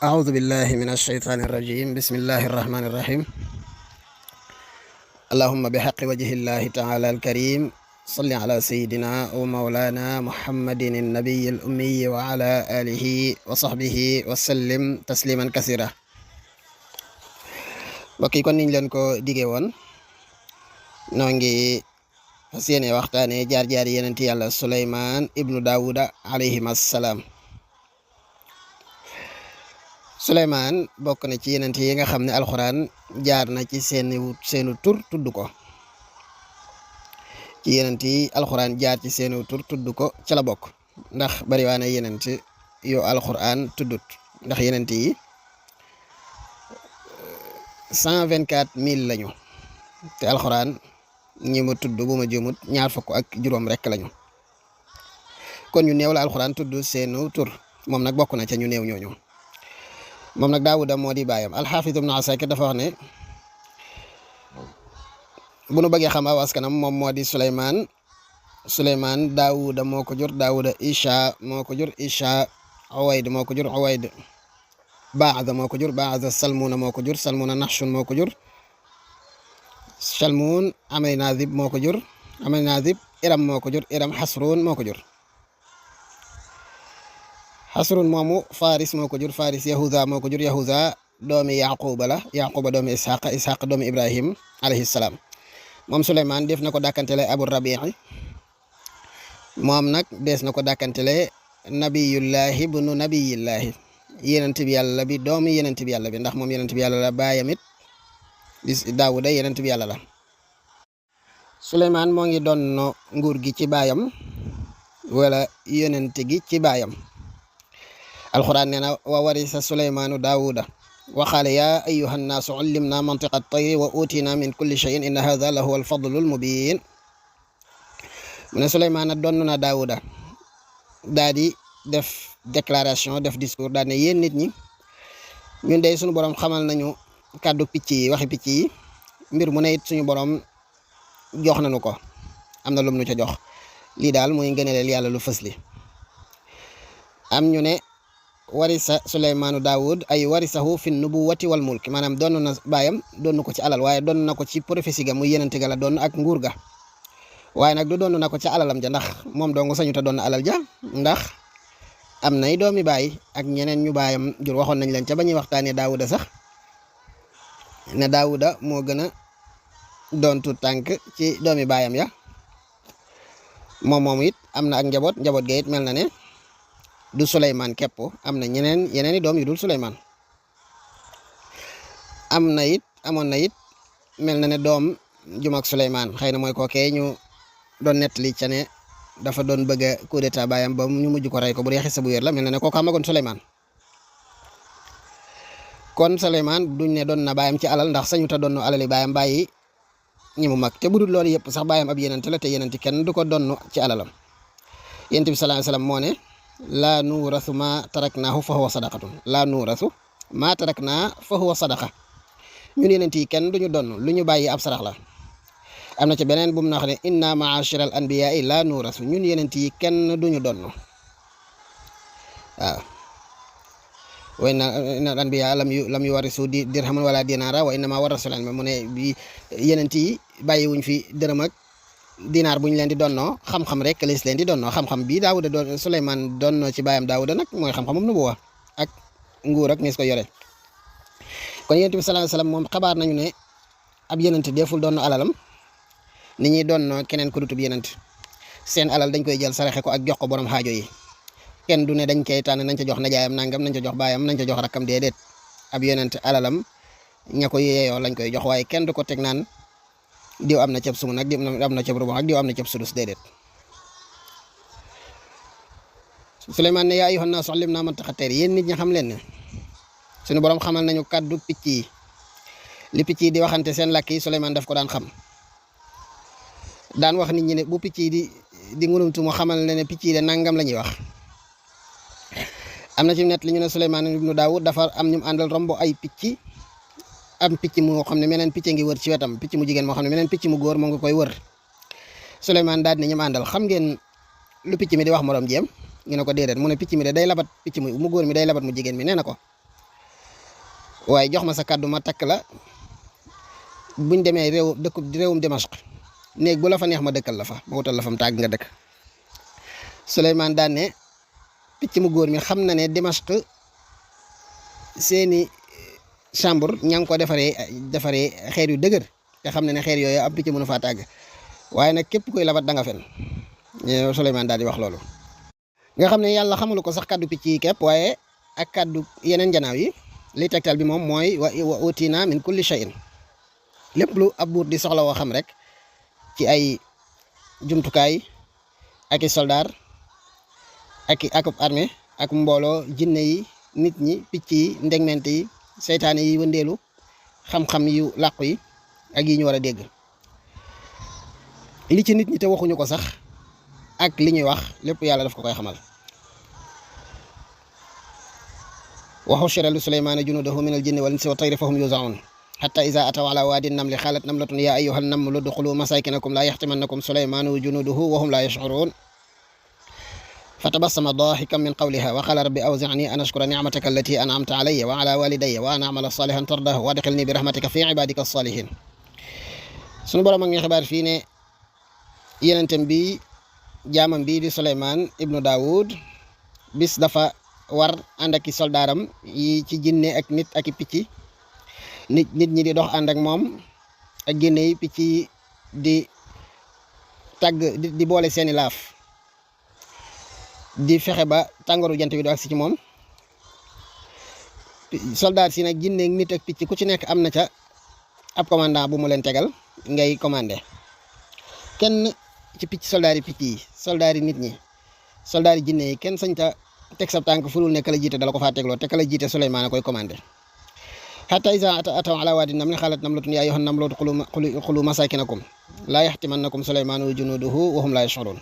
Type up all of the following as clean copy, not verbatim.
أعوذ بالله من الشيطان الرجيم بسم الله الرحمن الرحيم اللهم بحق وجه الله تعالى الكريم صل على سيدنا ومولانا محمد النبي الأمي وعلى آله وصحبه وسلم تسليما كثيرا. mbokk yi kon niñ leen ko digee woon noo ngi fas yéene waxtaane jaar-jaar yeneen yàlla Suleymaan ibnu Daawuda alayhim assalaam. Suleymaan bokk na ci yeneen yi nga xam ne alxuraan jaar na ci seenu tur tudd ko ci yeneen yi alxuraan jaar ci seenu tur tudd ko ca la bokk ndax bari waa na yeneen yoo alxuraan tuddut ndax yeneen yi 124,000 lañu te alxuraan ñi ma tudd bu ma jëmut 25 rek lañu kon ñu néew la alxuraan tudd seenu tur moom nag bokk na ca ñu néew ñooñu. moom nag Daawuda moo di baayam alxaafid ibnu Asakir dafa wax ne bu nu bëggee xam aw askanam moom moo di Suleymaan Daawuda moo ko jur Daawuda Isha moo ko jur Isha Uwayd moo ko jur Uwayd Baada moo ko jur Baada Salmuna moo ko jur Salmuna Naxshun moo ko jur Salmun Aminadib moo ko jur Aminadib Iram moo ko jur Iram Xasrun moo ko jur Xasrun moomu Faris moo ko jur Faris Yahuda moo ko jur Yahuda doomi Yaquba la Yaquba doomi Isxaqa Isxaqa doomi Ibrahim alayhi salaam. moom Suleymaan def na ko dàkkantele Abu Rabii moom nag dees na ko dàkkantele nabiyullahi bunu nabiyillahi yenent bi yàlla bi doomi yenent bi yàlla bi ndax moom yenent bi yàlla la baayam it Daawuda yenent bi yàlla la. Suleymaan moo ngi doon nguur gi ci baayam wala yenent gi ci baayam. alxuraan nee na wa warisa Suleymaanu Daawuda wa qaala yaa ayyuha nnaasu ullimnaa mantiqa at-tayri wa uutinaa min kulli shay'in inna haadha la huwa al-fadlu al-mubiin. mu ne Suleymaan doon na Daawuda daa di def déclaration def discours daa ne yéen nit ñi ñun de suñu borom xamal nañu kàddu picc yi waxi picc yi mbir mu ne it suñu borom jox nañu ko am na lum nu ca jox lii daal muy ngëneelal yàlla lu fës li. am ñu ne warisa Suleymaanu Daawud ay warisahu fi nubuwati wal mulk maanaam doon na baayam doon ko ci alal waaye doon na ko ci prophétie ga muy yenente ga la doon ak nguur ga waaye nag du doon na ko ci alalam ja ndax moom dong sañu ta doon alal ja ndax am nay doomi baay ak ñeneen ñu baayam jur waxoon nañ leen ca ba ñuy waxtaanee Daawuda sax ne Daawuda moo gën a doon tu tànk ci doomi baayam ya moom it am na ak njaboot ga it mel na ne du Suleymaan képp am na yeneen i doom yu dul Suleymaan amoon na it mel na ne doom jum ak Suleymaan xëy na mooy kookee ñu doon nettali ca ne dafa doon bëgg a coup d'état baayam ba ñu mujj ko rey ko bu dee xisa bu wér la mel na ne kooku amagoon Suleymaan kon Suleymaan duñ ne doon na baayam ci alal ndax sañu ta doon alali baayam bàyyi ñi mu mag te budul loolu yëpp sax baayam ab yenente la te yenente kenn du ko doon ci alalam. Yonent bi sallallahu alayhi wasallam moo ne laa nuurasu ma taraknaahu fa huwa sadaqatun laa nuurasu ma taraknaa fa huwa sadaqa ñun yenent yi kenn duñu donn lu ñu bàyyi ab sarax la. am na ci beneen bu mu na wax ne inna ma'ashiral anbiya'i laa nuurasu ñun yenent yi kenn duñu donn waaw wa inna al anbiya lam yuwarisu dirhaman wala dinaara wa innama warasul ilma mu ne bi yenent yi bàyyi wuñ fi dërëm ak dinaar bu ñu leen di donnoo xam-xam rek lees leen di donnoo xam-xam bii Daawuda doon Suleymaan donnoo ci baayam Daawuda nag mooy xam-xamam nubuwa ak nguur ak nees ko yore. kon Yonent bi sallallahu alayhi wasallam moom xabaar nañu ne ab yenent deful donno alalam ni ñuy donnoo keneen ku dutub yenent seen alal dañ koy jël saraxe ko ak jox ko borom xaajo yi kenn du ne dañ koy tànn nañ ca jox najaayam nangam nañ ca jox baayam nañ ca jox rakkam déedéet ab yenent alalam ña ko yeeyoo lañ koy jox waaye kenn du ko teg naan diw am na ceeb sumu nag diw am na ceeb rubu ak diw am na ceeb sudus déedéet. Suleymaan ne yaa ayyuhan naasu ullimnaa mantiqa at-tayri yéen nit ñi xam leen ne suñu borom xamal nañu kàddu picc yi li picc yi di waxante seen làkk yi Suleymaan daf ko daan xam daan wax nit ñi ne bu picc yi di ngunumtu mu xamal ne picc yi de nangam la ñuy wax. am na ci net li ñu ne Suleymaan ibnu Daawud dafa am ñu àndal rombo ay picc. am picc moo xam ne meneen picc ngi wër ci wetam picc mu jigéen moo xam ne meneen picc mu góor moo ngi koy wër Suleymaan daal ne ñoom àndal xam ngeen lu picc mi di wax morom jéem ñu ne ko déedéet mu ne picc mi de day labat picc mu góor mi day labat mu jigéen mi nee na ko waaye jox ma sa kàddu ma takk la buñ demee réewum Dimashq néeg bu la fa neex ma dëkkal la fa ma wutal la fa mu tàgg nga dëkk. Suleymaan daan ne picc mu góor mi xam na ne Dimashq seeni chambre ña ngi ko defaree xeer yu dëgër te xam na ne xeer yooyu am picc mënu faa tàgg waaye nag képp koy labat da nga fen. Suleymaan daal di wax loolu nga xam ne yàlla xamulu ko sax kàddu picc yi képp waaye ak kàddu yeneen janaaw yi li tegtal bi moom mooy wa utina min kulli shay'in lépp lu ab buur di soxla woo xam rek ci ay jumtukaay ak i soldaar ak armée ak mbooloo jinne yi nit ñi picc yi ndegment yi seytaane yi wëndeelu xam-xam yu làqu yi ak yi ñu war a dégg li ci nit ñi te waxuñu ko sax ak li ñuy wax lépp yàlla daf ko koy xamal. wa hushira li Sulaymaana junuudahu min al-jinni wal insi wa tayri fahum yuzaun hatta iza ataw ala waadi namli qalat namlatun ya ayyuha an-namlu udkhulu masakinakum la yahtimannakum Sulaymaanu wa junuuduhu wa hum la yash'urun fatabassama daahikan min qawliha wa qala rabbi awzi'ni an ashkura ni'mataka allati an'amta alayya wa ala walidayya wa an a'mala salihan tardahu wa adkhilni bi rahmatika fi ibadika as-salihin. sunu borom ak ñu xibaar fii ne yenentem bi jaamam bi di Suleymaan ibnu Daawud bis dafa war ànd ak i soldaaram yi ci jinne ak nit ak i picc nit ñi di dox ànd ak moom ak jinne yi picc yi di tàgg di boole seeni laaf di fexe ba tàngooru jant bi do agsi ci moom. soldaar si nag jinne ak nit ak picc ku ci nekk am na ca ab commandant bu mu leen tegal ngay commandé kenn ci picc soldaar yi picc yi soldaar yi nit ñi soldaar yi jinne yi kenn sañ ta teg sa tànk fulul ne kala jiite dala ko faa tegloo te kala jiite Suleymaan a koy commandé. hatta iza ataw ala waadi namli qalat namlatun ya ayyuhan namlu udkhulu masakinakum la yahtimannakum Sulaymaanu wa junuuduhu wa hum la yash'urun.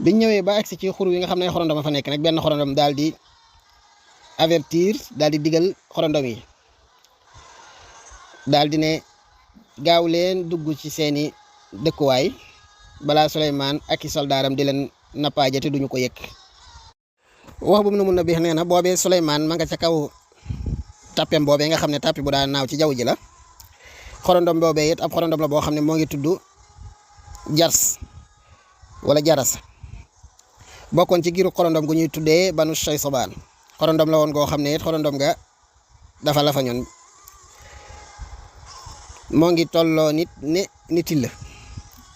biñ ñëwee ba agsi ci xur wi nga xam ne xorondom fa nekk nag benn xorondom daal di avertir daal di digal xorondom yi daal di ne gaaw leen dugg ci seeni dëkkuwaay balaa Suleymaan ak i soldaaram di leen nappaaje te duñu ko yëg. wax bu mu mun na bi nee na boobee Suleymaan ma nga ca kaw tappem boobee nga xam ne tappi bu daa naaw ci jaww ji la. xorondom boobee it ab xorondom la boo xam ne moo ngi tudd jars wala jaras bokkoon ci giru xorondom gu ñuy tuddee banu Shaysabaan. xorondom la woon goo xam ne it xorondom nga dafa la fa ñoon moo ngi tolloo ni till.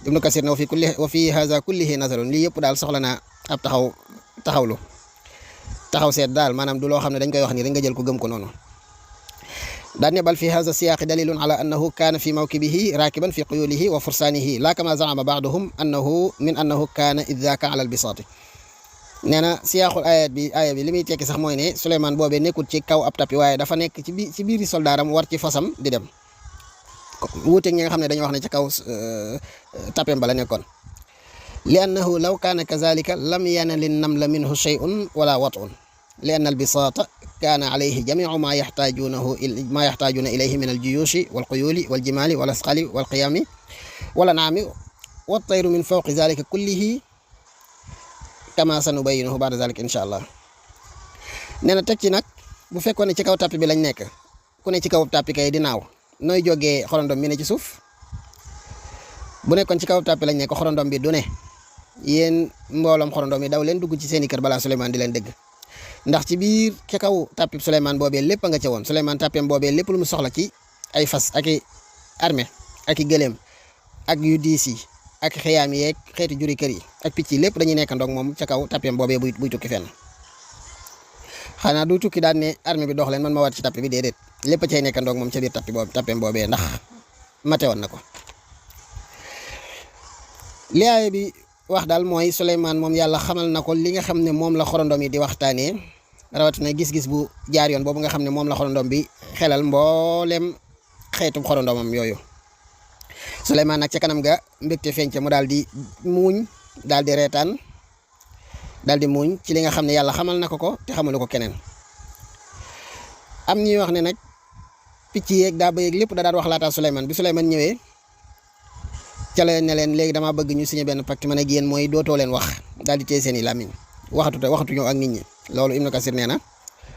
Ibnu Kasir ne wa fi haza kullihi nazarun lii yëpp daal soxla naa ab taxaw seet daal maanaam du loo xam ne dañ koy wax nii rek nga jël ko gëm ko noonu. daan ne bal fi haza siyaaqi dalilun ala annahu kaana fi mawkibihi raakiban fi quyulihi wa fursaanihi laa kama zaama ba'duhum annahu kaana id daaka ala albisaati. nee na siyaaqul aaya bi li muy tekki sax mooy ne Suleymaan boobee nekkul ci kaw ab tapi waaye dafa nekk ci biiri soldaaram war ci fasam di dem wuuteeg ñi nga xam ne dañoo wax ne ci kaw tapem ba la nekkoon. li annahu law kaana kazalika lam yanali namla minhu shay'un wala wat'un li anna albisaata kaana alayhi jamiu ma yaxtaajuuna ilayhi min aljuyuushi walquyuuli waljimaali walasqali walqiyaami walanaami wattayru min fawqi zalika kullihi kama sanubayyinuhu ba'da zalika insha allah. nee na teg ci nag bu fekkoon ne ci kaw tappi bi lañ nekk ku ne ci kaw tappi kay di naaw nooy jógee xorondom mi ne ci suuf. bu nekkoon ci kaw tappi lañ nekk xorondom bi du ne yéen mbooloom xorondom yi daw leen dugg ci seeni kër balaa Suleymaan di leen dégg ndax ci biir ca kaw tappi Suleymaan boobee lépp a nga ca woon. Suleymaan tappem boobee lépp lu mu soxla ci ay fas ak i armée ak i gëléem ak yu diis yi ak xiyaam yeeg xeeti juri kër yi ak picc yi lépp dañuy nekk ndoog moom ca kaw tappem boobee buy tukki fenn. xanaa du tukki daan ne armée bi dox leen man ma waat ci tappi bi déedéet lépp cay nekk ndoog moom ca biir tappem boobee ndax mate woon na ko. li aaya bi wax daal mooy Suleymaan moom yàlla xamal na ko li nga xam ne moom la xorondom yi di waxtaanee rawatina gis-gis bu jaar yoon boobu nga xam ne moom la xorondom bi xelal mboolem xeetu xorondomam yooyu. Suleymaan nag ca kanam ga mbégte feeñ ca mu daal di muuñ daal di reetaan daal di muuñ ci li nga xam ne yàlla xamal na ko te xamalu ko keneen. am ñuy wax ne nag picc yeeg daa ba yeeg lépp da daan wax laataa Suleymaan bi Suleymaan ñëwee ca la ne leen léegi damaa bëgg ñu signé benn pacte man ak yéen mooy dootoo leen wax daal di téye seen i làmmiñ waxatuñu ak nit ñi loolu Ibnu Kasir nee na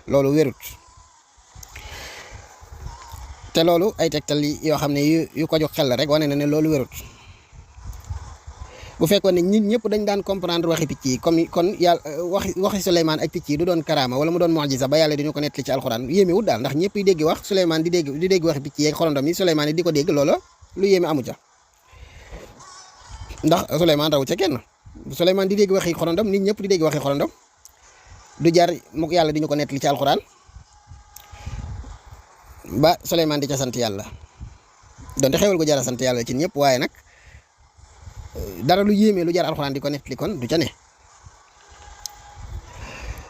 loolu wérut. te loolu ay tegtal yoo xam ne yu ko jox xel la rek wane na ne loolu wérut bu fekkoon ne nit ñëpp dañ daan comprendre waxi picc yi comme kon yàlla waxi Souleymane ak picc yi du doon karaama wala mu doon mu'jiza ba yàlla dañu ko nettali ci alxuraan yéemewut daal ndax ñëpp yi dégg wax Souleymane di dégg waxi picc yi ak xorondom yi Souleymane yi di ko dégg loola lu yéeme amu ca ndax Souleymane raw ca kenn Souleymane di dégg waxi xorondom nit ñëpp di dégg waxi xorondom du jar mu yàlla di ñu ko nettali ci alxuraan ba Souleymane di ca sant yàlla donte xewal gu jar a sant yàlla ci ñëpp waaye nag dara lu yéeme lu jar alxuraan di ko nettali kon du ca ne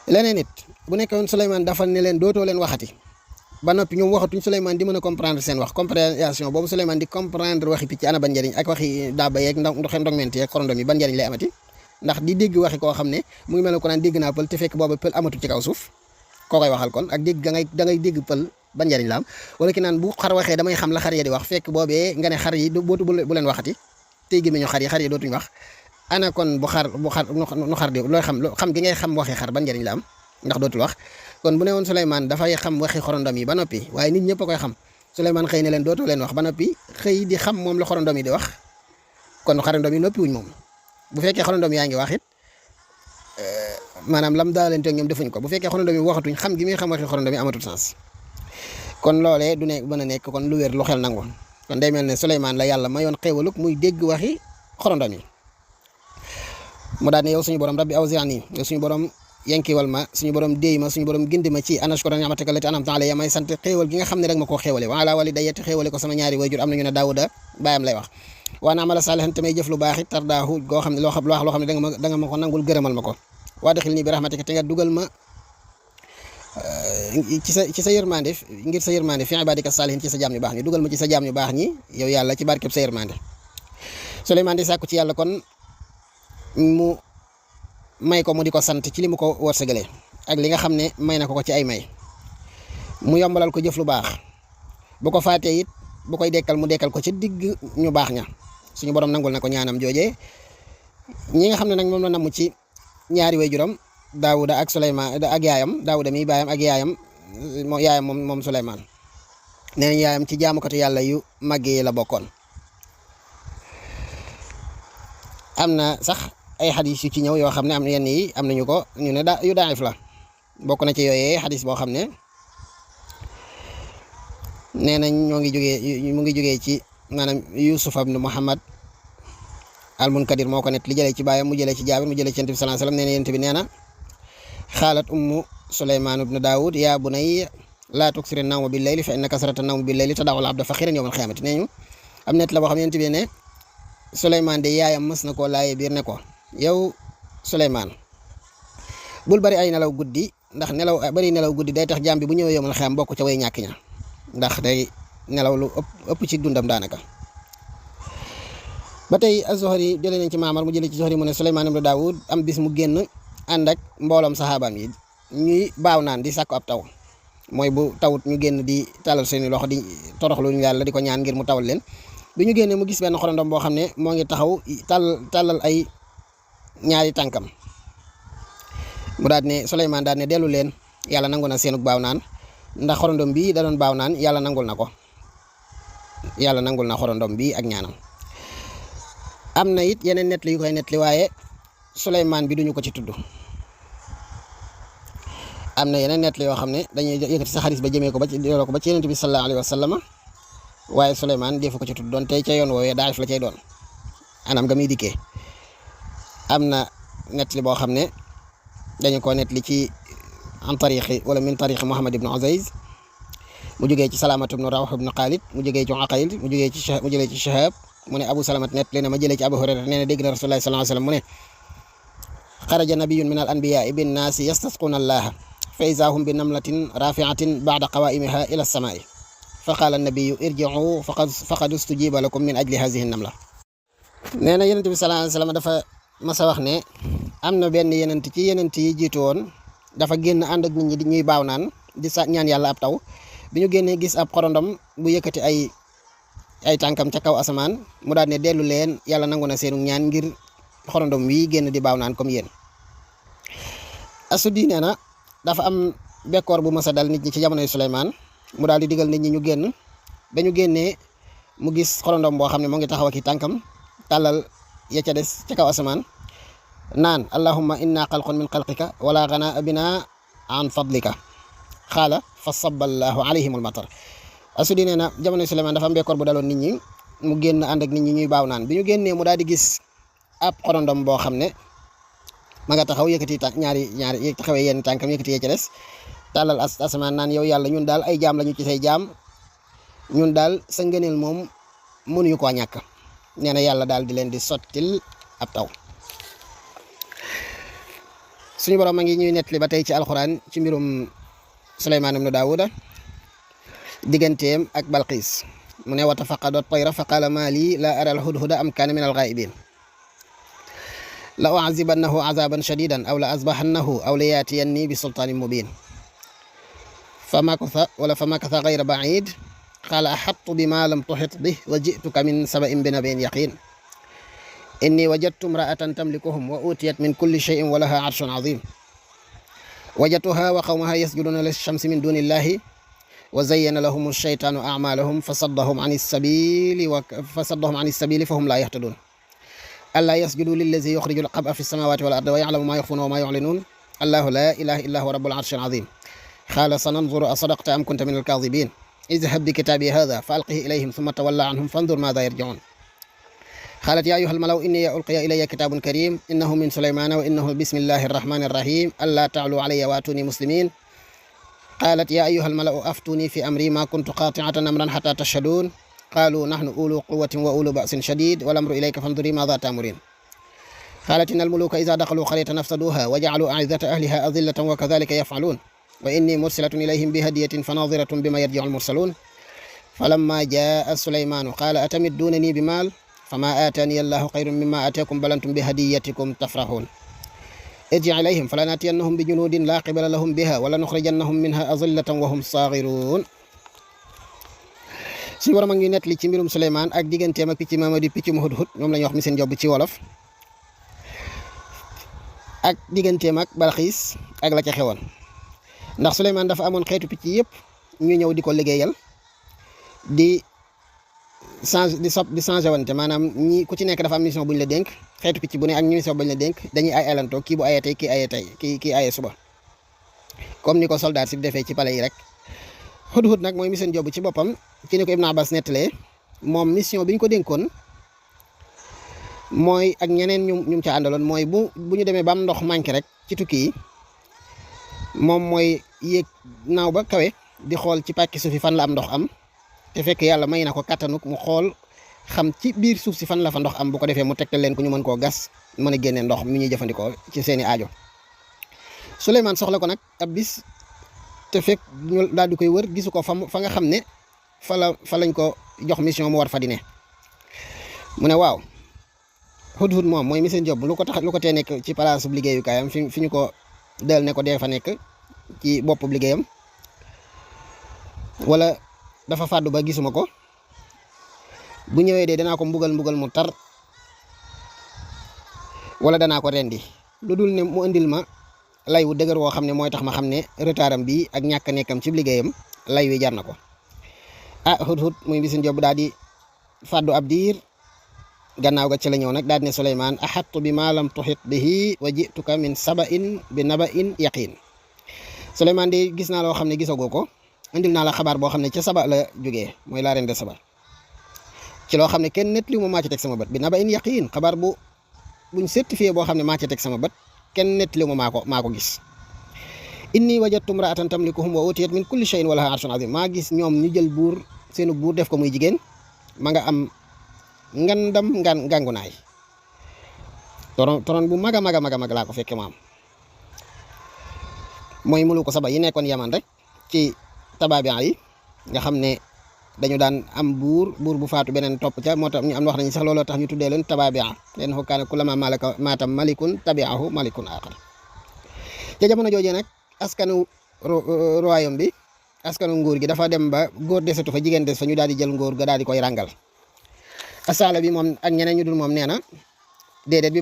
leneen it bu nekkoon Souleymane dafa ne leen dootoo leen waxati ba noppi ñoom waxatuñ Souleymane di mën a comprendre seen wax compréhension boobu Souleymane di comprendre waxi picc ana ban njëriñ ak waxi daaba yeeg ndogment yeeg xorondom yi ban njëriñ lay amati ndax di dégg waxi koo xam ne mu ngi mel ne ko naan dégg naa pël te fekk booba pël amatu ci kaw suuf koo koy waxal kon ak dégg da ngay dégg pël ban njëriñ la am wala ki naan bu xar waxee damay xam la xar ya di wax fekk boobee nga ne xar yi bu leen waxati tey gémmiñu xar yi dootuñ wax ana kon nu xar di looy xam gi ngay xam waxi xar ban njëriñ la am ndax dootul wax kon bu ne woon Souleymane dafay xam waxi xorondom yi ba noppi waaye nit ñëpp a koy xam Souleymane xëy na leen dootoo leen wax ba noppi xëy di xam moom la xorondom yi di wax kon xorondom yi noppi wuñ moom bu fekkee xorondom yaa ngi wax it maanaam lam daalante ak ñoom defuñ ko bu fekkee xorondom yi waxatuñ xam gi muy xam waxi xorondom yi amatul sens kon loolee du ne mën a nekk kon lu wér lu xel nangu kon day mel ne Souleymane la yàlla mayoon xéewaluk muy dégg waxi xorondom yi mu daal ne yow suñu borom rabbi awzi'ni yow suñu borom yankiwal ma suñu borom déy ma suñu borom gindi ma ci an ashkura ni'mataka allati an'amta alayya may sant xéewal gi nga xam ne rek ma koo xéewale wa ala walidayya xéewale ko sama ñaari wayjur am nañu ne Daawuda baayam lay wax wa na'mala saalihan te may jëf lu baax it tardaahu goo xam ne loo xam ne da nga ma ko nangul gërëmal ma ko waadxilnii bi rahmatika te nga dugal ma ci sa yërmande ngir sa yërmande fi ibadika saalihin ci sa jaam ñu baax ñi dugal ma ci sa jaam ñu baax ñi yow yàlla ci barkeb sa yërmande Souleymane di sàkku ci yàlla kon mu may ko mu di ko sant ci li mu ko wërsëgalee ak li nga xam ne may na ko ci ay may mu yombalal ko jëf lu baax bu ko faatee it bu koy dekkal mu dekkal ko ci digg ñu baax ña suñu borom nangul na ko ñaanam joojee ñi nga xam ne nag moom la namu ci ñaari waajuram Daawuda ak Souleymane ak yaayam Daawuda mi baayam ak yaayam moom Souleymane nee nañ yaayam ci jaamukatu yàlla yu màggee la bokkoon am na sax ay xadis yu ci ñëw yoo xam ne am na yenn yi am nañu ko ñu ne yu daif la bokk na ci yooyee xadis boo xam ne nee nañ mu ngi jógee ci maanaam Yusuf ibn Muhammad al-Munkadir moo ko net li jëlee ci baayam mu jëlee ci Jaabir mu jëlee ci Yonent bi sallallahu alayhi wasallam nee na Yonent bi nee na xaalat ummu Souleymane ibn Daawud yaa bunayya laa tuksiri nawma bil layli fa inna kasrata nawmi bil layli tada'u al-abda faqiran yawma al-qiyaamati nee ñu am net la boo xam ne Yonent bi ne Souleymane de yaayam mës na koo laaye biir ne ko yow Souleymane bul bari ay nelaw guddi ndax bari nelaw guddi day tax jaam bi bu ñëwee yawmal qiyaama bokk ca way ñàkk ña ndax day nelaw lu ëpp ci dundam daanaka ba tey az-Zuhri jëlee nañ ci Maamar mu jëlee ci Zuhri mu ne Souleymane ibn Daawud am bis mu génn ànd ak mbooloom saxaabaam yi ñuy baaw naan di sàkku ab taw mooy bu tawut ñu génn di talal seeni loxo di toroxlu ñu yàlla di ko ñaan ngir mu tawal leen bi ñu génnee mu gis benn xorondom boo xam ne moo ngi taxaw tàllal ay ñaari tànkam mu daal ne Souleymane daal ne dellu leen yàlla nangu na seenug baaw naan ndax xorondom bii da doon baaw naan yàlla nangul na ko yàlla nangul na xorondom bii ak ñaanam am na it yeneen nettali yu koy nettali waaye Souleymane bi duñu ko ci tudd am na yeneen nettali yoo xam ne dañuy yëkkati sa xaris ba jëmee ko ba ci delloo ko ba ci Yonent bi sallallahu alayhi wa sallam waaye Souleymane defu ko ci tudd doon tey ca yoon woowee daif la cay doon anam nga muy dikkee am na nettali boo xam ne dañu ko nettali ci an tariqi wala min tariqi Muhammad ibn Uzayz mu jógee ci Salaamatu ibn Rawh ibn Khalid mu jógee ci Uqayl mu jëlee ci Shahab mu ne Abu Salamat nettali na ma jëlee ci Abu Hurayra nee na dégg na Rasulullah sallallahu alayhi wa sallam mu ne xaraja nabiyyun min al anbiyaai bin naasi yastasquna allaha fa iza hum bi namlatin rafi'atin ba'da qawa'imiha ila as-samaa'i fa qaala an-nabiyyu irji'u faqad ustujiba lakum min ajli hadhihi an-namla nee na Yonent bi sallallahu alayhi wa sallam dafa masa wax ne am na benn yenent ci yenent yi jiitu woon dafa génn ànd ak nit ñi di ñuy baaw naan di ñaan yàlla ab taw bi ñu génnee gis ab xorondom bu yëkkati ay tànkam ca kaw asamaan mu daal ne dellu leen yàlla nangu na seenu ñaan ngir xorondom wi génn di baaw naan comme yéen Asudi nee na dafa am bekkoor bu mës a dal nit ñi ci jamonoy Souleymane mu daal di digal nit ñi ñu génn ba ñu génnee mu gis xorondom boo xam ne moo ngi taxaw ak i tànkam tàllal ya ca des ca kaw asamaan naan allahumma inna xalqun min xalqika wala gana bina an fadlika xaala fa saballahu alayhim almatar. Asudi nee na jamono Suleymaan dafa am bekkoor bu daloon nit ñi mu génn ànd ak nit ñi ñuy baaw naan bi ñu génnee mu daal di gis ab xorondom boo xam ne ma nga taxaw yëkkati ñaari taxawee yenn tànkam yëkkati ya ca des tàllal asamaan naan yow yàlla ñun daal ay jaam lañu ci say jaam ñun daal sa ngëneel moom mënuñu koo ñàkk. nee na yàlla daal di leen di sottil ab taw. suñu borom a ngi ñuy nettali ba tey ci alxuraan ci mbirum Suleymaan ibnu Daawuda digganteem ak Balqiis mu ne wa tafaqada tayra fa qaala maa lii laa ara al-hudhuda am kaana min al-ghaa'ibiin la u'azzibannahu 'azaaban shadiidan aw la azbahannahu aw la yaatiyannii bi sultaanin mubiin famakatha ghayra ba'iid qaala ahattu bimaa lam tuhit bihi wa ji'tuka min saba'in binaba'in yaqiin inni wajadtu imra'atan tamlikuhum wa utiyat min kulli shay'in wa laha 'arshun 'aziim wajadtuha wa qawmaha yasjuduuna lish-shamsi min duuni llahi wa zayyana lahum ash-shaytaanu a'maalahum fasaddahum 'ani as-sabiili fahum laa yahtaduun allaa yasjuduu lillazi yukhriju al-khab'a fi as-samaawaati wal ardi wa ya'lamu maa yukhfuuna wa maa yu'linuun allahu laa ilaaha illaa huwa rabbul 'arshil 'aziim qaala sananzuru asadaqta am kunta min al-kaadhibiin idhhab bi kitaabii haadhaa fa alqihi ilayhim thumma tawalla 'anhum fanzur maadhaa yarji'uun قالت يا أيها الملأ إني ألقي إلي كتاب كريم إنه من سليمان وإنه بسم الله الرحمن الرحيم ألا تعلوا علي وأتوني مسلمين قالت يا أيها الملأ أفتوني في أمري ما كنت قاطعة أمرا حتى تشهدون قالوا نحن أولو قوة وأولو بأس شديد والأمر إليك فانظري ماذا تأمرين قالت إن الملوك إذا دخلوا قرية أفسدوها وجعلوا أعزة أهلها أذلة وكذلك يفعلون وإني مرسلة إليهم بهدية فناظرة بما يرجع المرسلون فلما جاء سليمان قال أتمدونني بمال فما آتاني الله خير مما آتاكم بل أنتم بهديتكم تفرحون ارجع إليهم فلنأتينهم بجنود لا قبل لهم بها ولنخرجنهم منها أذلة وهم صاغرون. suñu borom a ngi nettali ci mbirum Suleymaan ak digganteem ak picc maama di piccum hudhud ñoom la ñuy wax mi seen job ci wolof ak digganteem ak Balqiis ak la ca xewoon ndax Suleymaan dafa amoon xeetu picc yëpp ñu ñëw di ko liggéeyal di changé wante maanaam ñi ku ci nekk dafa am mission bu ñu la dénk xeetu picc bu ne ak mission bu ñu la dénk dañuy ay alantoo kii bu ayee tey kii ayee tey kii ayee suba comme ni ko soldat si defee ci palais yi rek. hudhud nag mooy mission job ci boppam ci ni ko Ibn Abbas nettalee moom mission bi ñu ko dénkoon mooy ak ñeneen ñu ca àndaloon mooy bu ñu demee ba am ndox manqué rek ci tukki yi moom mooy yéeg naaw ba kawe di xool ci pàkki suuf yi fan la am ndox am. te fekk yàlla may na ko kattanuk mu xool xam ci biir suuf si fan la fa ndox am bu ko defee mu tegtal leen ko ñu mën koo gas mën a génne ndox mi ñuy jëfandikoo ci seeni aajo. Suleymaan soxla ko nag ab bis te fekk ñu daal di koy wër gisu ko fa nga xam ne fa lañ ko jox mission mu war fa di ne mu ne waaw hudhud moom mooy mission job lu ko tee nekk ci palaasu liggéeyukaayam fi ñu ko del ne ko dee fa nekk ci boppu liggéeyam wala dafa fàddu ba gisuma ko bu ñëwee de danaa ko mbugal mu tar wala danaa ko rendi lu dul ne mu indil ma lay wu dëgër woo xam ne mooy tax ma xam ne retardam bi ak ñàkk nekkam ci liggéeyam lay wi jar na ko. hudhud muy bisin job daal di fàddu ab diir gannaaw ga ci la ñëw nag daal di ne Suleymaan ahattu bi ma lam tuhit bihi wa ji'tuka min saba'in bi naba'in yaqiin. Suleymaan de gis naa loo xam ne gisagoo ko. indil naa la xabaar boo xam ne ca Saba la jógee mooy la reine de Saba ci loo xam ne kenn nett li mu maa ci teg sama bët bi na ba in yaqiin xabaar buñ certifié boo xam ne maa ci teg sama bët kenn nett li mu maa ko gis. inni wajadtu imra'atan tamlikuhum wa utiyat min kulli shay'in wa laha 'arshun 'azim maa gis ñoom ñu jël seenu buur def ko muy jigéen ma nga am ngandam ngangunaay toron bu mag a mag laa ko fekke maam mooy mulu ko Saba yi nekkoon Yaman rek ci tabaabiya yi nga xam ne dañu daan am buur bu faatu beneen topp ca moo tax ñu am wax nañu sax looloo tax ñu tuddee leen tabaabiya leen xukkaane kullama maatam malikun tabi'ahu malikun aaxar ca jamono joojee nag askanu royaume bi askanu nguur gi dafa dem ba góor desatu fa jigéen des fa ñu daal di jël nguur ga daal di koy ràngal asaala bi moom ak ñeneen ñu dul moom nee na déedéet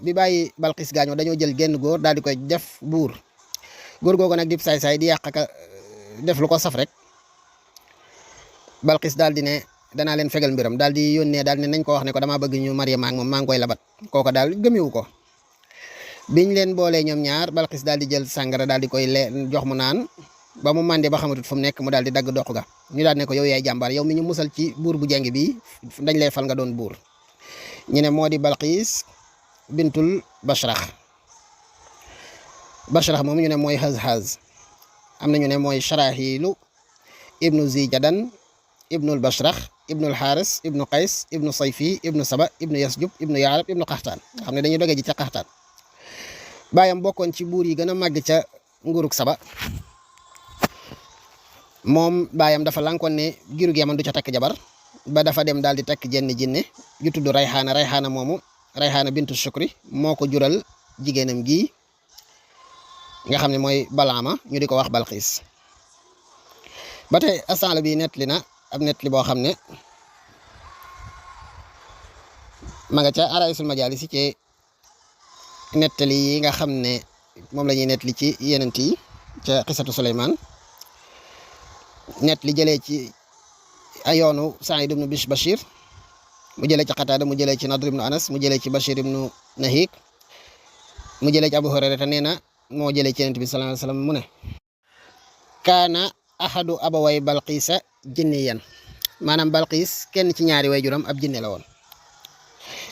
bi bàyyi Balqiis gaañoo dañoo jël genn góor daal di koy def buur góor googu nag dib saay-saay di yàq def lu ko saf rek Balqis daal di ne danaa leen fegal mbiram daal di yónnee daal ne nañ ko wax ne ko damaa bëgg ñu marié maak moom maa ngi koy labat kooko daal gëmewu ko biñ leen boolee ñoom ñaar Balqis daal di jël sàngara daal di koy jox mu naan ba mu màndee ba xamatut fu mu nekk mu daal di dagg doq ga ñu daal ne ko yow yaay jàmbaar yow mi ñu musal ci buur bu jeng bi dañ lay fal nga doon buur ñu ne moo di Balqis bintul Bashrax moom ñu ne mooy Haz am na ñu ne mooy Sharahilu ibnu Zijadan ibnul Bashrax ibnul Xaaris ibnu Qays ibnu Sayfi ibnu Saba ibnu Yasjub ibnu Yaarab ibnu Qaxtaan nga xam ne dañuy doge ji ca Qaxtaan baayam bokkoon ci buur yi gën a màgg ca nguurug Saba moom baayam dafa lankoon ne giirug Yaman du ca takk jabar ba dafa dem daal di takk jenn jinne ju tudd Rayxaana moomu Rayxaana bintu Shukri moo ko jural jigéenam gi nga xam ne mooy Balaama ñu di ko wax Balqis ba tey asala bi nettali na ab nettali boo xam ne ma nga ca Araa'isul Majaalis ci nettali yi nga xam ne moom la ñuy nettali ci yenent yi ca xisatu Suleymaan nettali jëlee ci ay yoonu Saïd ibnu Bashir mu jëlee ci Qataada mu jëlee ci Nadr ibnu Anas mu jëlee ci Bashir ibnu Nahik mu jëlee ci Abu Hurayra te nee na moo jëlee ci yenent bi sallallahu alayhi wa sallam mu ne kaana ahadu abaway Balqisa jinniyan maanaam Balqis kenn ci ñaari waajuram ab jinne la woon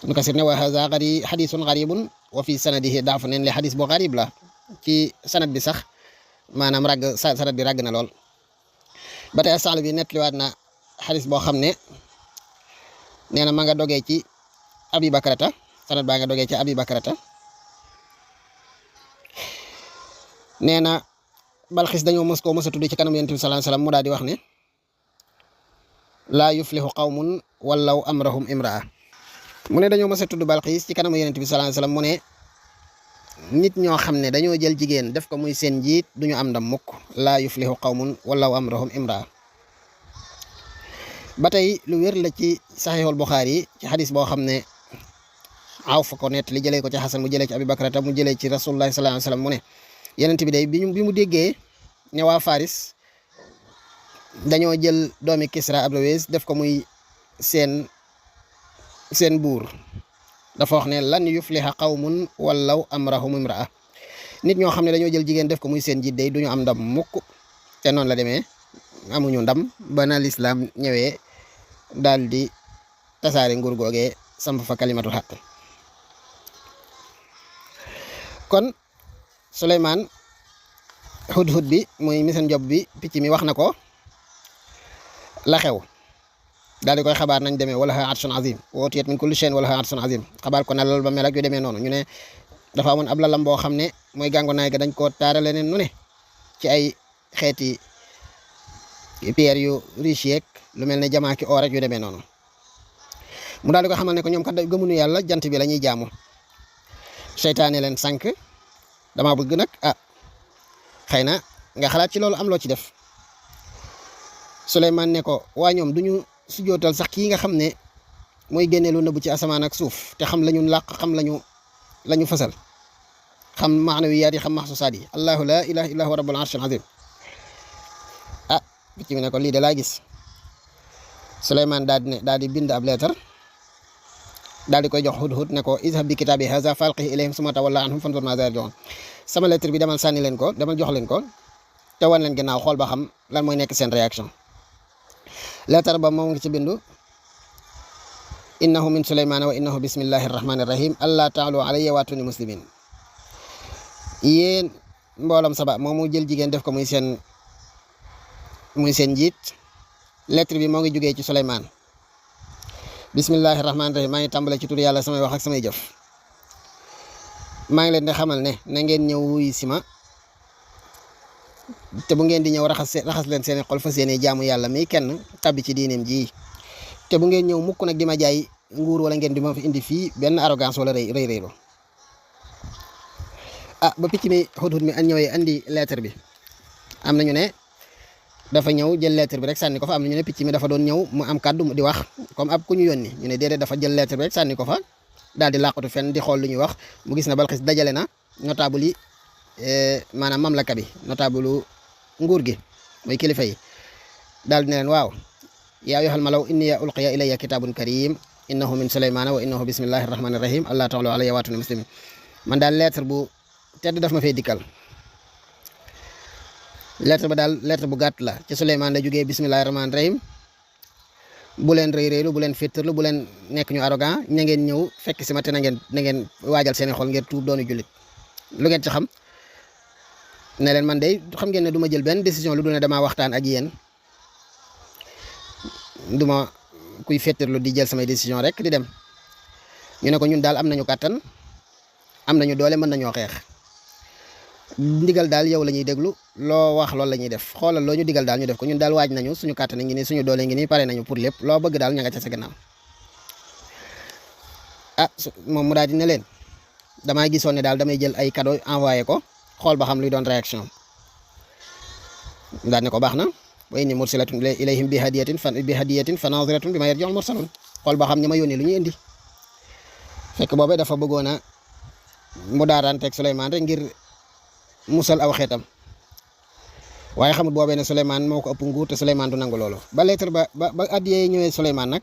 Ibnu Kasir ne wa haza xadisun garibun wa fi sanadihi daaf neen li xadis bu garib la ci sanad bi sax maanaam sanad bi ràgg na lool ba tey asal bi nettaliwaat na xadis boo xam ne nee na ma nga dogee ci Abi Bakrata sanad baa nga dogee ci Abi Bakrata nee na Balqis dañoo mos a tudd ci kanam Yonent bi sallallahu alayhi wasallam mu daal di wax ne laa yuflihu qawmun wallaw amrahum imraa mu ne dañoo mos a tudd Balqis ci kanam Yonent bi sallallahu alayhi wasallam mu ne nit ñoo xam ne dañoo jël jigéen def ko muy seen njiit duñu am ndam mukk laa yuflihu qawmun wallaw amrahum imraa ba tey lu wér la ci Saxiixul Buxaari ci xadis boo xam ne Awf ko net li jëlee ko ci Xasan mu jëlee ci Abi Bakrata mu jëlee ci Rasulullah sallallahu alayhi wasallam mu ne Yonent bi day bi mu déggee ne waa Faris dañoo jël doomi Kisra Abrawes def ko muy seen buur dafa wax ne lan yufliha qawmun wallaw amrahum imraa nit ñoo xam ne dañoo jël jigéen def ko muy seen jiit day duñu am ndam mukk te noonu la demee amuñu ndam ba na lislaam ñëwee daal di tasaare nguur googee samp fa kalimatul xaq kon Suleymaan hudhud bi muy mission job bi picc mi wax na ko la xew daal di koy xabaar nañ demee wala arshun azim wootiyat min kulli shay'in wala arshun azim xabaar ko na loolu ba mel ak yu demee noonu ñu ne dafa amoon ab lalam boo xam ne mooy gàngonaay ga dañ koo taarale ne nu ne ci ay xeeti pierre yu riche yeeg lu mel ne jamaa ki or rek yu demee noonu mu daal di ko xamal ne ko ñoom kat gëmuñu yàlla jant bi la ñuy jaamu seytaane leen sànq dama bëgg nag xëy na nga xalaat ci loolu am loo ci def Suleymaan ne ko waa ñoom duñu sujootal sax kii nga xam ne mooy génne lu nëbb ci asamaan ak suuf te xam lañu làq xam lañu fasal xam maanawiyaat yi xam maxsusaat yi allahu la ilaha illa huwa rabbul arshil azim picc mi ne ko lii de laa gis Suleymaan daal di bind ab leetar daal di koy jox hudhud ne ko izhab bi kitaabi haza falqihi ilayhim summa tawalla anhum fanzur maaza yarji'un sama lettre bi demal sànni leen ko demal jox leen ko te wan leen ginnaaw xool ba xam lan mooy nekk seen réaction lettre ba moom ngi ci bindu innahu min Suleymaana wa innahu bismillahi rahmaani rahim allah taalu alayya waatuni muslimin yéen mbooloom Saba moomu jël jigéen def ko muy seen njiit lettre bi moo ngi jógee ci Suleymaan bismillahi rahmaani rahim maa ngi tàmbale ci tur yàlla samay wax ak samay jëf maa ngi leen di xamal ne na ngeen ñëw wuy si ma te bu ngeen di ñëw raxas leen seeni xol fas yéene jaamu yàlla mi kenn tabbi ci diineem ji te bu ngeen ñëw mukk nag di ma jaay nguur wala ngeen di ma fi indi fii benn arrogance wala rëylu ba picc mi hudhud mi ñëwee andi lettre bi am nañu ne dafa ñëw jël lettre bi rek sànni ko fa am nañu ne picc mi dafa doon ñëw mu am kàddu di wax comme ab ku ñu yónni ñu ne déedéet dafa jël lettre bi rek sànni ko fa daal di làqatu fenn di xool lu ñuy wax mu gis na Balqis dajale na notable yi maanaam mamlaka bi notable nguur gi mooy kilifa yi daal di ne leen waaw yaa ayyuhal malaw inni ulqiya ilayya kitabun karim innahu min sulaymana wa innahu bismillahi rahmani rahim allah ta'ala alayya waatuni muslimin. man daal lettre bu tedd daf ma fay dikkal. lettre ba daal lettre bu gàtt la ci Suleymaan la jógee bismillahi rahmani rahim. bu leen rëy rëylu bu leen féttarlu bu leen nekk ñu arrogant ña ngeen ñëw fekk si ma te na ngeen waajal seeni xol ngir tuub doonu jullit. lu ngeen ci xam ne leen man de xam ngeen ne du ma jël benn décision lu dul ne damaa waxtaan ak yéen du ma kuy féttarlu di jël samay décision rek di dem. ñu ne ko ñun daal am nañu kàttan am nañu doole mën nañoo xeex ndigal daal yow la ñuy déglu loo wax loolu la ñuy def xoolal loo ñu digal daal ñu def ko ñun daal waaj nañu suñu kàttan ngi nii suñu doole ngi nii pare nañu pour lépp loo bëgg daal ña nga ca sa gannaaw. moom mu daal di ne leen damaa gisoon ne daal damay jël ay cadeau envoyé ko xool ba xam luy doon réaction daal ne ko baax na wa inni mursilatun ilayhim bi hadiyatin fa naziratun bima yarji'ul mursalun xool ba xam ñi ma yónnee lu ñuy indi. fekk boobee dafa bëggoon a mu daaranteeg Suleymaan rek ngir musal aw xeetam waaye xamut boobee ne Suleymaan moo ko ëpp nguur te Suleymaan du nangu loolu. ba lettre ba addiyee ñëwee Suleymaan nag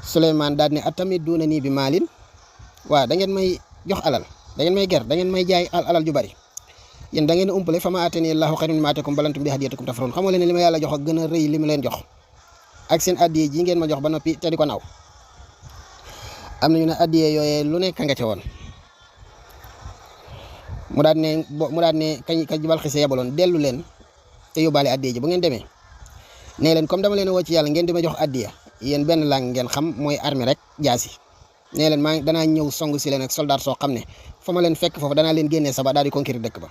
Suleymaan daal ne atamidduuna nii bi maalin waaw da ngeen may jox alal da ngeen may ger da ngeen may jaay alal ju bari yéen da ngeen umpale fa ma aatani Allahu xayrun mimmaa aataakum bal antum bi hadiyatikum tafrahuun xamoo leen ne li ma yàlla jox ak gën a rëy li mu leen jox ak seen addiyee ji ngeen ma jox ba noppi te di ko naw. am nañu ne addiyee yooyee lu nekk nga ca woon mu daal ne kañ Balxiis yebaloon dellu leen te yóbbaale addiyee ji bu ngeen demee nee leen comme dama leen a woo ci yàlla ngeen di ma jox addiya yéen benn lang ngeen xam mooy armée rek jaasi. nee leen danaa ñëw song si leen ak soldat soo xam ne fa ma leen fekk foofu danaa leen génnee saba daal di conquérir dëkk ba.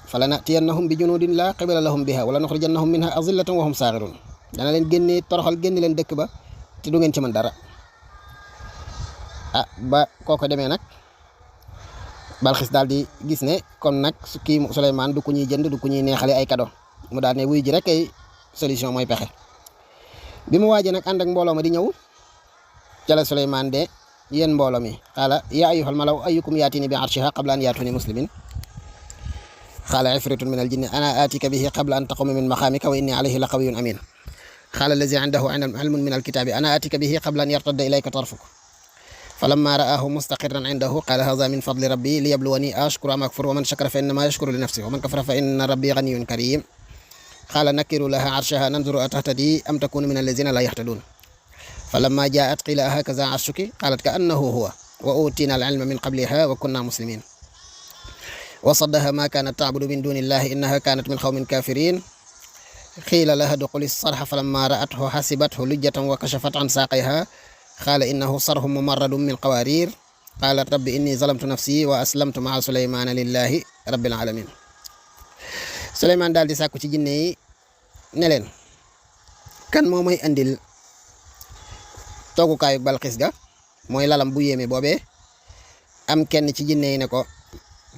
fala natiyannahum bi junudin la qibala lahum biha wala nuxrijannahum minha azillatan wa hum saaxirun dana leen génnee toroxal génne leen dëkk ba te du ngeen ci mën dara. ba kooko demee nag Balxiis daal di gis ne kon nag kii Suleymaan du ko ñuy jënd du ko ñuy neexale ay cadeau mu daal ne wuy ji rek ay solution mooy pexe. bi mu waajee nag ànd ak mbooloo ma di ñëw ca la Suleymaan de yéen mbooloo mi qaala yaa ayyuhal malaw ayyukum yaatini bi arshiha qabla an yaatuni muslimin qaala ifritun min al jinni ana aatika bihi qabla an taquma min maqaamika wa inni alayhi la qawiyyun amin qaala allazi indahu ilmun min al kitaabi ana aatika bihi qabla an yartadda ilayka tarfuk falamma ra'aahu mustaqirran indahu qaala haadha min fadli rabbi liyabluwani ashkuru am akfur wa man shakara fa innama yashkuru li nafsihi wa man kafara fa inna rabbi ganiyyun karim qaala nakkiru laha arshaha nanzuru atahtadi am takunu min allazina la yahtadun falamma jaa'at qila ahakaza arshuki qalat ka'annahu huwa wa utina al-ilma min qabliha wa kunna muslimin wa saddaha ma kanat ta'budu min duni llahi innaha kanat min qawmin kafirin qila laha dukhuli as-sarha falamma ra'athu hasibathu lujjatan wa kashafat an saqayha qala innahu sarhun mumarradun min qawarir qalat rabbi inni zalamtu nafsi wa aslamtu ma'a sulaymana lillahi rabbil alamin. Suleymaan daal di sàkku ci jinne yi ne leen kan moo may andil toogukaayu Balxiis ga mooy lalam bu yéeme boobee am kenn ci jinne yi ne ko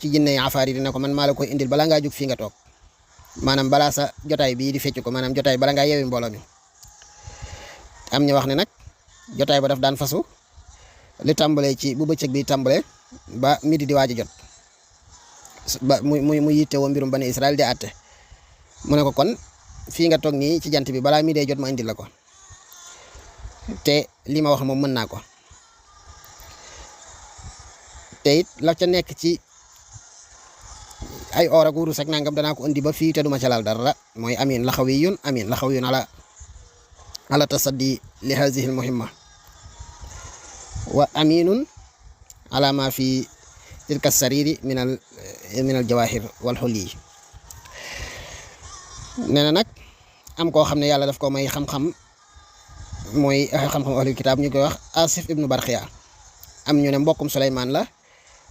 ci jinne yi afaar yi ne ko man maa la koy indil balaa ngaa jóg fii nga toog maanaam balaa sa jotaay bii di fecc ko maanaam jotaay bala ngaa yeewi mbooloo mi. am ñu wax ne nag jotaay ba daf daan fasu li tàmbalee ci bu bëccëg bi tàmbalee ba midi di waaj a jot ba mu yitte woo mbirum bani Israël di àtte mu ne ko kon fii nga toog nii ci jant bi balaa mi dee jot ma indil la ko te li ma wax moom mën naa ko te it la ca nekk ci ay or ak wurus ak nangam danaa ko indi ba fii te duma ca laal dara mooy amin laxawiyun ala tasaddi li hazihi almuhimma wa aminun ala ma fi tilka sariri min al jawahir wal xulli nee na nag am koo xam ne yàlla daf ko may xam-xam mooy xam-xam ahlul kitaab ñu koy wax Asif ibnu Barxiya am ñu ne mbokkum Suleymaan la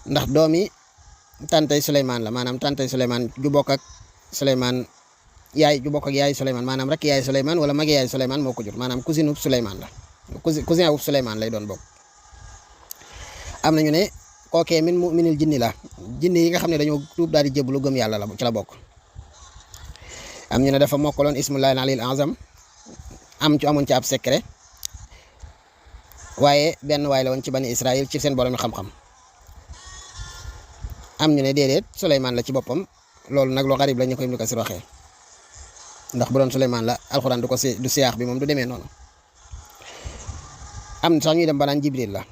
ndax doomi tantay Suleymaan la maanaam tantay Suleymaan ju bokk ak Suleymaan yaay ju bokk ak yaay Suleymaan maanaam rek yaay Suleymaan wala magi yaay Suleymaan moo ko jur maanaam cousine ub Suleymaan la cousin ub Suleymaan lay doon bokk. am nañu ne kookee minil jinni la jinni yi nga xam ne dañoo tuub daal di jébbalu gëm yàlla la ci la bokk. am ñu ne dafa mokkaloon ismullahi alil azam amoon ci ab secret waaye benn waay la woon ci bani Israël ci seen borom xam-xam. am ñu ne déedéet Suleymaan la ci boppam loolu nag lu xarib la ñu koy Ibnu Kasiir waxee ndax bu doon Suleymaan la alxuraan du siyaax bi moom du demee noonu. am sax ñuy dem ba naan Jibril la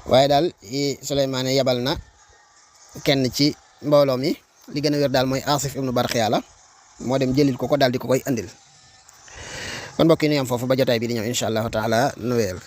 waaye daal Suleymaan yabal na kenn ci mbooloo mi li gën a wér daal mooy Asif ibnu Barxiya la moo dem jëlil ko daal di ko koy andil kon mbokk yi ñu am foofu ba jotaay bi di ñëw incha allahu taala nu wéyal